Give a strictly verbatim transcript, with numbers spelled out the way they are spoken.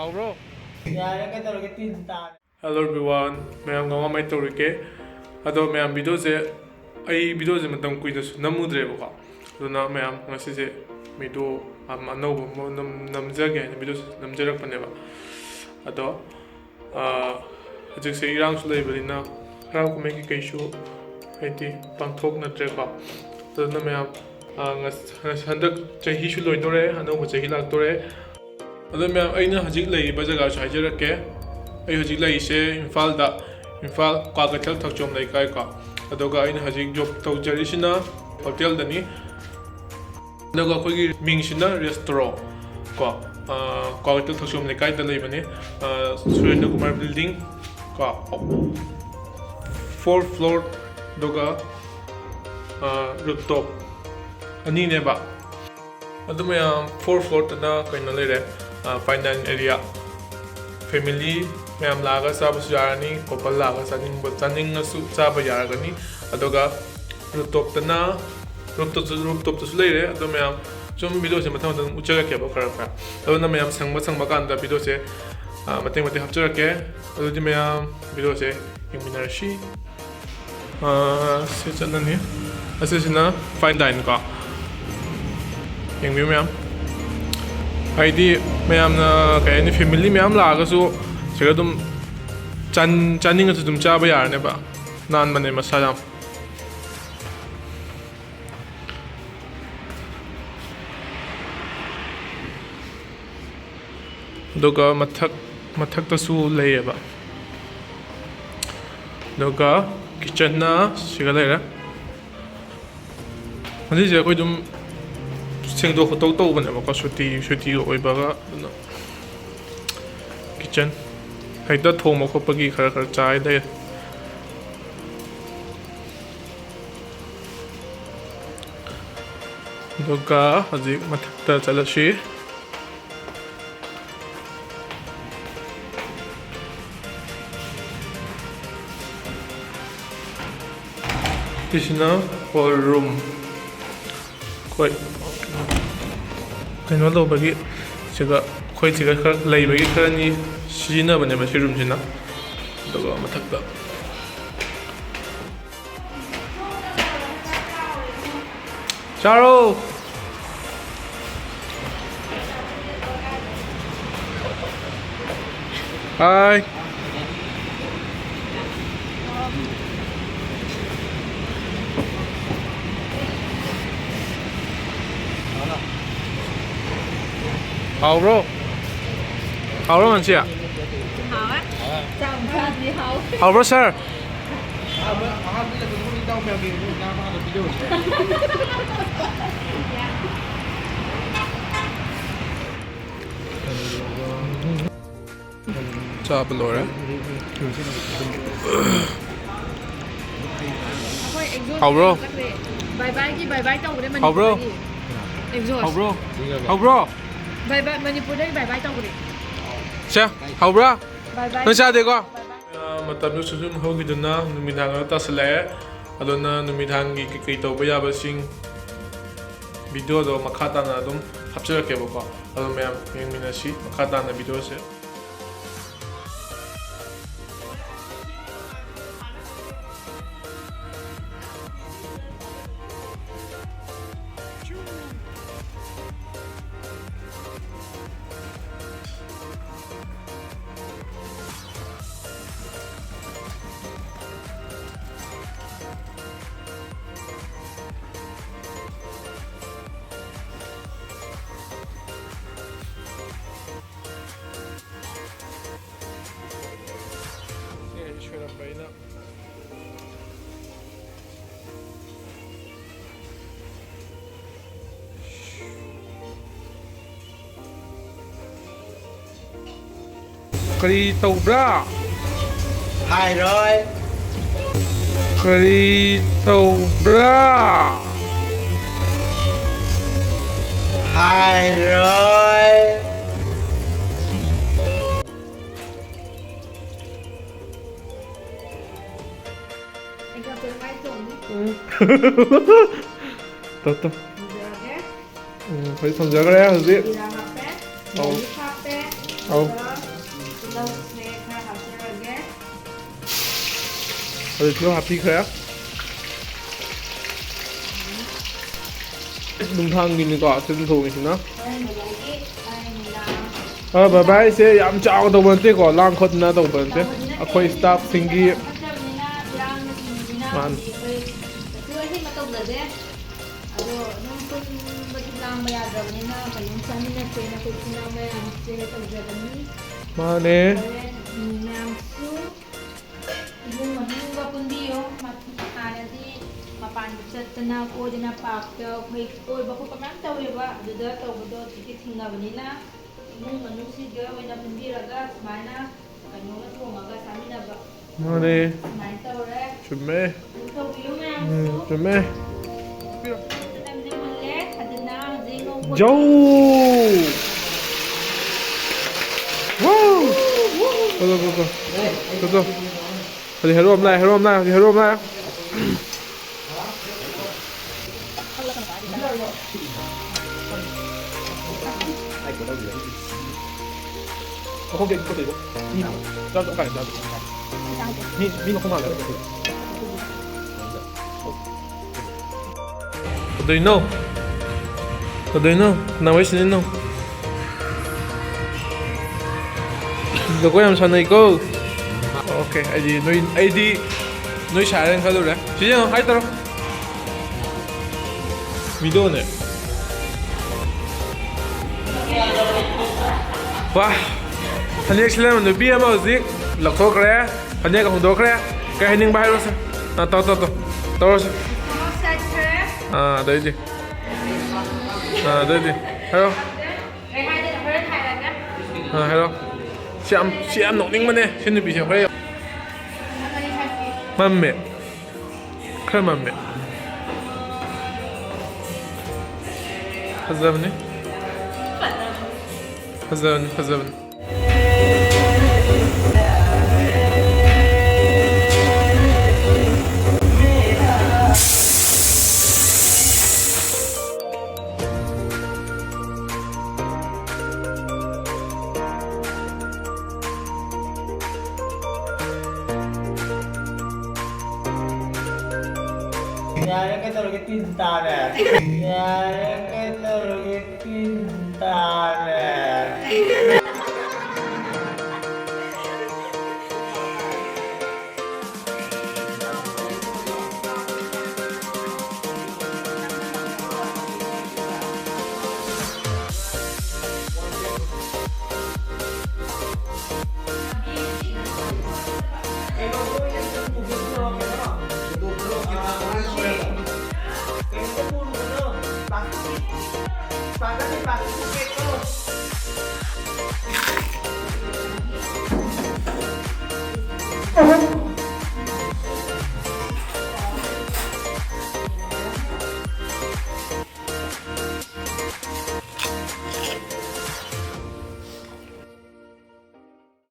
ꯇꯧꯔꯣ꯫ ꯌꯥꯔꯦ, ꯀꯩꯗꯧꯔꯒꯦ? ꯇꯤꯟ ꯇꯥꯔꯦ꯫ Hello everyone, ꯃꯌꯥꯝ ꯀꯃꯥꯏ ꯇꯧꯔꯤꯒꯦ? ꯑꯗꯣ ꯃꯌꯥꯝ, ꯚꯤꯗꯤꯑꯣꯁꯦ, ꯑꯩ ꯚꯤꯗꯤꯑꯣꯁꯦ ꯃꯇꯝ ꯀꯨꯏꯅꯁꯨ ꯅꯝꯃꯨꯗ꯭ꯔꯦꯕꯀꯣ꯫ ꯑꯗꯨꯅ ꯃꯌꯥꯝ, ꯉꯁꯤꯁꯦ ꯚꯤꯗꯤꯑꯣ ꯑꯃ ꯑꯅꯧꯕ ꯑꯃ ꯅꯝ-, ꯅꯝꯖꯒꯦ ꯍꯥꯏꯅ ꯚꯤꯗꯤꯑꯣꯁꯦ ꯅꯝꯖꯔꯛꯄꯅꯦꯕ꯫ ꯑꯗꯣ, ꯑꯥ, ꯍꯧꯖꯤꯛꯁꯦ ꯏꯔꯥꯡꯁꯨ ꯂꯩꯕꯅꯤꯅ ꯍꯔꯥꯎ ꯀꯨꯝꯍꯩ ꯀꯩꯀꯩꯁꯨ ꯍꯥꯏꯗꯤ ꯄꯥꯡꯊꯣꯛꯅꯗ꯭ꯔꯦꯀꯣ꯫ ꯑꯗꯨꯅ ꯃꯌꯥꯝ, ꯑꯥ, ꯉꯁ-, ꯉꯁ-, ꯍꯟꯗꯛ ꯆꯍꯤꯁꯨ ꯂꯣꯏꯗꯣꯔꯦ, ꯑꯅꯧꯕ ꯆꯍꯤ ꯂꯥꯛꯇꯣꯔꯦ꯫ ꯑꯗꯣ ꯃꯌꯥꯝ, ꯑꯩꯅ ꯍꯧꯖꯤꯛ ꯂꯩꯔꯤꯕ ꯖꯒꯥꯁꯨ ꯍꯥꯏꯖꯔꯛꯀꯦ꯫ ꯑꯩ ꯍꯧꯖꯤꯛ ꯂꯩꯔꯤꯁꯦ ꯏꯝꯐꯥꯜꯗ, ꯏꯝꯐꯥꯜ ꯀ꯭ꯋꯥꯀꯩꯊꯦꯜ ꯊꯛꯆꯣꯝ ꯂꯩꯀꯥꯏꯀꯣ꯫ ꯑꯗꯨꯒ ꯑꯩꯅ ꯍꯧꯖꯤꯛ ꯖꯣꯕ ꯇꯧꯖꯔꯤꯁꯤꯅ ꯍꯣꯇꯦꯜꯗꯅꯤ꯫ ꯑꯗꯨꯒ ꯑꯩꯈꯣꯏꯒꯤ ꯃꯤꯡꯁꯤꯅ ꯔꯦꯁꯇ꯭ꯔꯣ ꯀꯣ, ꯑꯥ, ꯀ꯭ꯋꯥꯀꯩꯊꯦꯜ ꯊꯛꯆꯣꯝ ꯂꯩꯀꯥꯏꯗ ꯂꯩꯕꯅꯤ꯫ ꯑꯥ, ꯁꯨꯔꯦꯟꯗ꯭ꯔ ꯀꯨꯃꯥꯔ ꯕꯤꯜꯗꯤꯡ ꯀꯣ, ꯐꯣꯔ ꯐ꯭ꯂꯣꯔ, ꯑꯗꯨꯒ, ꯑꯥ, ꯔꯨꯞꯇꯣꯞ ꯑꯅꯤꯅꯦꯕ꯫ ꯑꯗꯨ ꯃꯌꯥꯝ, ꯐꯣꯔ ꯐ꯭ꯂꯣꯔꯇꯅ ꯀꯩꯅꯣ ꯂꯩꯔꯦ, ꯑꯥ, ꯐꯥꯏꯟ ꯗꯥꯏꯟ ꯑꯦꯔꯤꯌꯥ꯫ ꯐꯦꯃꯤꯂꯤ ꯃꯌꯥꯝ ꯂꯥꯛꯑꯒ ꯆꯥꯕꯁꯨ ꯌꯥꯔꯅꯤ, ꯀꯣꯄꯜ ꯂꯥꯛꯑꯒ ꯆꯥꯅꯤꯡꯕ, ꯆꯥꯅꯤꯡꯉꯁꯨ ꯆꯥꯕ ꯌꯥꯔꯒꯅꯤ꯫ ꯑꯗꯨꯒ ꯔꯨꯞꯇꯣꯞꯇꯅ, ꯔꯨꯞꯇꯣꯞꯇꯁꯨ, ꯔꯨꯞꯇꯣꯞꯇꯁꯨ ꯂꯩꯔꯦ꯫ ꯑꯗꯣ ꯃꯌꯥꯝ, ꯁꯨꯝ ꯚꯤꯗꯤꯑꯣꯁꯦ ꯃꯊꯪ ꯃꯊꯪ ꯎꯠꯆꯔꯛꯀꯦꯕ ꯈꯔ ꯈꯔ꯫ ꯑꯗꯨꯅ ꯃꯌꯥꯝ ꯁꯪꯕ ꯁꯪꯕ ꯀꯥꯟꯗ ꯚꯤꯗꯤꯑꯣꯁꯦ, ꯑꯥ, ꯃꯇꯦꯛ ꯃꯇꯦꯛ ꯍꯥꯞꯆꯔꯛꯀꯦ꯫ ꯑꯗꯨꯗꯤ ꯃꯌꯥꯝ ꯚꯤꯗꯤꯑꯣꯁꯦ ꯌꯦꯡꯃꯤꯟꯅꯔꯁꯤ꯫ ꯑꯥ, ꯁꯤ ꯆꯠꯂꯅꯤ꯫ ꯑꯁꯤꯁꯤꯅ ꯐꯥꯏꯟ ꯗꯥꯏꯟ ꯀꯣ꯫ ꯌꯦꯡꯕꯤꯌꯨ ꯃꯌꯥꯝ꯫ ꯍꯥꯏꯗꯤ ꯃꯌꯥꯝꯅ, ꯀꯩ ꯍꯥꯏꯅꯤ, ꯐꯦꯃꯤꯂꯤ ꯃꯌꯥꯝ ꯂꯥꯛꯑꯒꯁꯨ ꯁꯤꯗ ꯑꯗꯨꯝ ꯆꯥꯟ-, ꯆꯥꯅꯤꯡꯉꯁꯨ ꯑꯗꯨꯝ ꯆꯥꯕ ꯌꯥꯔꯅꯦꯕ꯫ ꯅꯥꯟꯕꯅꯦ ꯃꯁꯥ ꯌꯥꯝ꯫ ꯑꯗꯨꯒ ꯃꯊꯛ, ꯃꯊꯛꯇꯁꯨ ꯂꯩꯌꯦꯕ꯫ ꯑꯗꯨꯒ ꯀꯤꯠꯆꯟꯅ ꯁꯤꯒ ꯂꯩꯔꯦ꯫ ꯉꯁꯤꯁꯦ ꯑꯩꯈꯣꯏ ꯑꯗꯨꯝ ꯁꯦꯡꯗꯣꯛ ꯈꯣꯠꯇꯣꯛ ꯇꯧꯕꯅꯦꯕꯀꯣ, ꯁꯨꯇꯤ, ꯁꯨꯇꯤ ꯑꯣꯏꯕꯒ꯫ ꯑꯗꯨꯅ ꯀꯤꯠꯆꯟ ꯍꯦꯛꯇ ꯊꯣꯡꯕ ꯈꯣꯠꯄꯒꯤ ꯈꯔ ꯈꯔ ꯆꯥꯏ ꯂꯩꯔꯦ꯫ ꯑꯗꯨꯒ ꯍꯧꯖꯤꯛ ꯃꯊꯛꯇ ꯆꯠꯂꯁꯤ꯫ ꯁꯤꯁꯤꯅ ꯍꯣꯜ ꯔꯨꯝ꯫ ꯑꯩꯈꯣꯏ ꯀꯩꯅꯣ ꯇꯧꯕꯒꯤ ꯁꯤꯒ ꯑꯩꯈꯣꯏ ꯁꯤꯒ ꯈꯔ ꯂꯩꯕꯒꯤ ꯈꯔꯅꯤ ꯁꯤꯖꯤꯟꯅꯕꯅꯦꯕ ꯁꯤ ꯔꯨꯝꯁꯤꯅ꯫ ꯑꯗꯨꯒ ꯃꯊꯛꯇ ꯆꯥꯔꯣ꯫ ꯍꯥꯏ꯫ ꯍꯥꯎꯕ꯭ꯔꯣ? ꯍꯥꯎꯕ꯭ꯔꯣ, ꯃꯟꯁꯤ? ꯍꯥꯎꯋꯦ꯫ ꯆꯥꯝ ꯈꯔꯗꯤ ꯍꯥꯎꯋꯦ꯫ ꯍꯥꯎꯕ꯭ꯔꯣ, ꯁꯥꯔ? ꯑꯍꯥꯟꯕ ꯂꯩꯕꯗꯨꯕꯨ ꯏꯇꯥꯎ ꯃꯌꯥꯝꯒꯤ ꯉꯥ ꯐꯥꯅ ꯄꯤꯖꯧ꯫ ꯆꯥꯕ ꯂꯣꯏꯔꯦ꯫ ꯑꯩꯈꯣꯏ exhaust ꯍꯥꯎꯕ꯭ꯔꯣ? ꯆꯠꯈ꯭ꯔꯦ꯫ Bye bye ꯒꯤ bye bye ꯇꯧꯈ꯭ꯔꯦ ꯍꯥꯎꯕ꯭ꯔꯣ? ꯃꯅꯤꯄꯨꯔꯗꯒꯤ꯫ Exhaust꯫ ꯍꯥꯎꯕ꯭ꯔꯣ? ꯍꯥꯎꯕ꯭ꯔꯣ? Bye bye, ꯃꯅꯤꯄꯨꯔꯗꯒꯤ bye bye ꯇꯧꯈ꯭ꯔꯦ꯫ ꯁꯦ, ꯍꯥꯎꯕ꯭ꯔꯥ? Bye bye꯫ ꯅꯣꯏ ꯆꯥꯗꯦꯀꯣ? Bye bye꯫ ꯃꯇꯝꯗꯨ ꯁꯨꯝ ꯁꯨꯝ ꯍꯧꯈꯤꯗꯨꯅ ꯅꯨꯃꯤꯗꯥꯡ ꯑꯗꯨ ꯇꯥꯁꯜꯂꯛꯑꯦ꯫ ꯑꯗꯨꯅ ꯅꯨꯃꯤꯗꯥꯡꯒꯤ ꯀꯩꯀꯩ ꯇꯧꯕ ꯌꯥꯕꯁꯤꯡ videoꯗꯣ ꯃꯈꯥ ꯇꯥꯅ ꯑꯗꯨꯝ ꯍꯥꯞꯆꯔꯛꯀꯦꯕꯀꯣ꯫ ꯑꯗꯣ ꯃꯌꯥꯝ ꯌꯦꯡꯃꯤꯟꯅꯁꯤ ꯃꯈꯥ ꯇꯥꯅ videoꯁꯦ꯫ ꯁꯤ ꯑꯩ ꯁꯣꯏꯔꯝꯕ ꯑꯩꯅ꯫ ꯀꯔꯤ ꯇꯧꯕ꯭ꯔꯥ? ꯍꯥꯏꯔꯣꯏ꯫ ꯀꯔꯤ ꯇꯧꯕ꯭ꯔꯥ? ꯍꯥꯏꯔꯣꯏ꯫ ꯑꯩ ꯀꯞꯇꯦ, ꯃꯥꯏ ꯆꯣꯡꯅꯤ꯫ ꯎꯝ꯫ ꯇꯞ ꯇꯞ꯫ ꯊꯝꯖꯔꯒꯦ꯫ ꯎꯝ, ꯐꯗꯤ ꯊꯝꯖꯈ꯭ꯔꯦ ꯍꯧꯖꯤꯛ꯫ ꯖꯤꯔꯥ ꯍꯥꯞꯄꯦ꯫ ꯑꯧ꯫ ꯃꯣꯔꯣꯛ ꯍꯥꯞ-, ꯑꯧ꯫ ꯇꯤꯜꯍꯧꯁꯦ ꯈꯔ ꯍꯥꯞꯆꯔꯒꯦ꯫ ꯑꯗꯨ ꯇꯤꯜꯍꯧ ꯍꯥꯞꯄꯤꯈ꯭ꯔꯦ꯫ ꯅꯨꯡꯗꯥꯡꯒꯤꯅꯤꯀꯣ ꯑꯆꯨꯝ ꯊꯣꯡꯉꯤꯁꯤꯅ꯫ ꯍꯣꯔꯦꯟ ꯕꯕꯥꯒꯤ, ꯍꯣꯔꯦꯟ ꯅꯨꯡꯗꯥꯡ꯫ ꯑ, ꯕꯕꯥ ꯍꯥꯏꯁꯦ ꯌꯥꯝ ꯆꯥꯎꯅ ꯇꯧꯕ ꯅꯠꯇꯦꯀꯣ, ꯂꯥꯡ ꯈꯣꯠꯇꯅ ꯇꯧꯕ ꯅꯠꯇꯦ꯫ ꯇꯧꯕꯗꯤ ꯅꯠꯇꯦ, ꯑꯩꯈꯣꯏ ꯃꯤ staff ꯁꯤꯡꯒꯤ ꯃꯁꯥ ꯐꯠꯇꯕꯅꯤꯅ, ꯏꯔꯥꯡꯅ ꯊꯤꯡꯕꯅꯤꯅ ꯃꯥꯅꯤ꯫ ꯍꯧꯖꯤꯛ ꯑꯩꯈꯣꯏ ꯀꯩꯁꯨ ꯑꯍꯦꯟꯕ ꯇꯧꯖꯗꯦ꯫ ꯑꯗꯣ ꯑꯗꯨꯝ ꯄꯨꯟꯕꯗꯤ ꯂꯥꯡꯕ ꯌꯥꯗ꯭ꯔꯕꯅꯤꯅ ꯀꯩꯅꯣꯝ ꯆꯥꯃꯤꯟꯅꯁꯦꯅ ꯑꯩꯈꯣꯏ ꯏꯆꯤꯟ ꯏꯅꯥꯎ ꯃꯌꯥꯝꯁꯦ ꯇꯧꯖꯕꯅꯤ꯫ ꯃꯥꯅꯦ꯫ ꯍꯣꯔꯦꯟ, ꯎꯝ, ꯃꯌꯥꯝꯁꯨ ꯏꯃꯨꯡ ꯃꯅꯨꯡꯒ ꯄꯨꯟꯕꯤꯌꯣ꯫ ꯃ-, ꯍꯥꯟꯅꯗꯤ ꯃꯄꯥꯟꯗ ꯆꯠꯇꯅ ꯀꯣꯏꯗꯅ ꯄꯥꯔꯛꯇ ꯑꯩꯈꯣꯏ ꯀꯣꯏꯕ ꯈꯣꯠꯄ ꯃꯌꯥꯝ ꯇꯧꯋꯦꯕ꯫ ꯑꯗꯨꯗ ꯇꯧꯕꯗꯣ ꯍꯧꯖꯤꯛꯇꯤ ꯊꯤꯡꯉꯕꯅꯤꯅ ꯏꯃꯨꯡ ꯃꯅꯨꯡꯁꯤꯡꯒ ꯑꯣꯏꯅ ꯄꯨꯟꯕꯤꯔꯒ ꯁꯨꯃꯥꯏꯅ ꯀꯩꯅꯣꯝꯃ ꯊꯣꯡꯉꯒ ꯆꯥꯃꯤꯟꯅꯕ꯫ ꯃꯥꯅꯦ꯫ ꯁꯨꯃꯥꯏꯅ ꯇꯧꯔꯦ꯫ ꯆꯨꯝꯃꯦ꯫ ꯑꯗꯨ ꯇꯧꯕꯤꯌꯨ ꯃꯌꯥꯝꯁꯨ꯫ ꯎꯝ, ꯆꯨꯝꯃꯦ꯫ ꯃꯇꯝꯁꯦ ꯃꯨꯜꯂꯦ꯫ ꯑꯗꯨꯅ ꯍꯧꯖꯤꯛ ꯉꯧꯕ ꯖꯧ! ꯋꯥꯎ! ꯀꯣ, ꯀꯣ, ꯀꯣ, ꯀꯣ꯫ ꯀꯣ, ꯀꯣ꯫ ꯍꯧꯖꯤꯛ ꯍꯦꯔꯣ ꯑꯃ ꯂꯥꯛꯑꯦ, ꯍꯦꯔꯣ ꯑꯃ ꯂꯥꯛꯑꯦ, ꯍꯧꯖꯤꯛ ꯍꯦꯔꯣ ꯑꯃ ꯂꯥꯛꯑꯦ꯫ ꯃꯈꯣꯡ ꯇꯦꯛꯄ ꯀꯩꯗꯧꯕ? ꯃꯤ ꯅꯥꯕ꯫ ꯆꯥꯕꯁꯨ ꯑꯃꯨꯛ ꯀꯥꯏꯅ ꯆꯥꯕ꯫ ꯃꯤ, ꯃꯤ ꯃꯈꯣꯡ ꯍꯥꯜꯂꯦ꯫ ꯀꯩꯗꯧꯅꯣ? ꯀꯩꯗꯧꯅꯣ? ꯀꯅꯥ ꯋꯥꯔꯤ ꯁꯥꯟꯅꯩꯅꯣ? ꯖꯒꯣꯏ ꯌꯥꯝ ꯁꯥꯟꯅꯩꯀꯣ꯫ ꯑꯣꯀꯦ, ꯑꯩꯗꯤ ꯅꯣꯏ, ꯑꯩꯗꯤ ꯅꯣꯏ ꯁꯥꯏꯔꯦꯅ ꯈꯜꯂꯨꯔꯦ꯫ ꯁꯤ ꯌꯦꯡꯉꯣ, ꯍꯥꯏ ꯇꯧꯔꯣ꯫ ꯃꯤꯗꯣꯅꯦ꯫ ꯋꯥ! ꯐꯅꯦꯛ ꯁꯦꯠꯂꯝꯕ ꯅꯨꯄꯤ ꯑꯃ ꯍꯧꯖꯤꯛ ꯂꯧꯊꯣꯛꯈ꯭ꯔꯦ꯫ ꯐꯅꯦꯛ ꯍꯣꯡꯗꯣꯛꯈ꯭ꯔꯦ꯫ ꯀꯩ ꯍꯥꯏꯅꯤꯡꯕ ꯍꯥꯏꯔꯣꯁꯦ꯫ ꯑꯥ, ꯇꯧ, ꯇꯧ, ꯇꯧ꯫ ꯇꯧꯔꯁꯦ꯫ ꯈꯣꯡꯎꯞ ꯁꯦꯠꯈ꯭ꯔꯦ꯫ ꯑꯥ, ꯑꯗꯩꯗꯤ꯫ ꯑꯥ, ꯑꯗꯩꯗꯤ꯫ ꯍꯥꯏꯔꯣ꯫ ꯀꯩ ꯍꯥꯏꯗꯣꯏꯅꯣ? ꯍꯣꯔꯦꯟ ꯍꯥꯏꯔꯒꯦ꯫ ꯑꯥ, ꯍꯥꯏꯔꯣ꯫ ꯁꯤ ꯌꯥꯝ, ꯁꯤ ꯌꯥꯝ ꯅꯣꯛꯅꯤꯡꯕꯅꯦ, ꯁꯤ ꯅꯨꯄꯤꯁꯦ꯫ ꯍꯣꯔꯦꯟ ꯀꯔꯤ ꯍꯥꯏꯒꯦ? ꯃꯝꯃꯦ꯫ ꯈꯔ ꯃꯝꯃꯦ꯫ ꯐꯖꯕꯅꯤ꯫ ꯐꯖꯕꯅꯤ, ꯐꯖꯕꯅꯤ꯫ ꯌꯥꯔꯦ, ꯀꯩꯗꯧꯔꯒꯦ? ꯇꯤꯟ ꯇꯥꯔꯦ꯫ ꯌꯥꯔꯦ꯫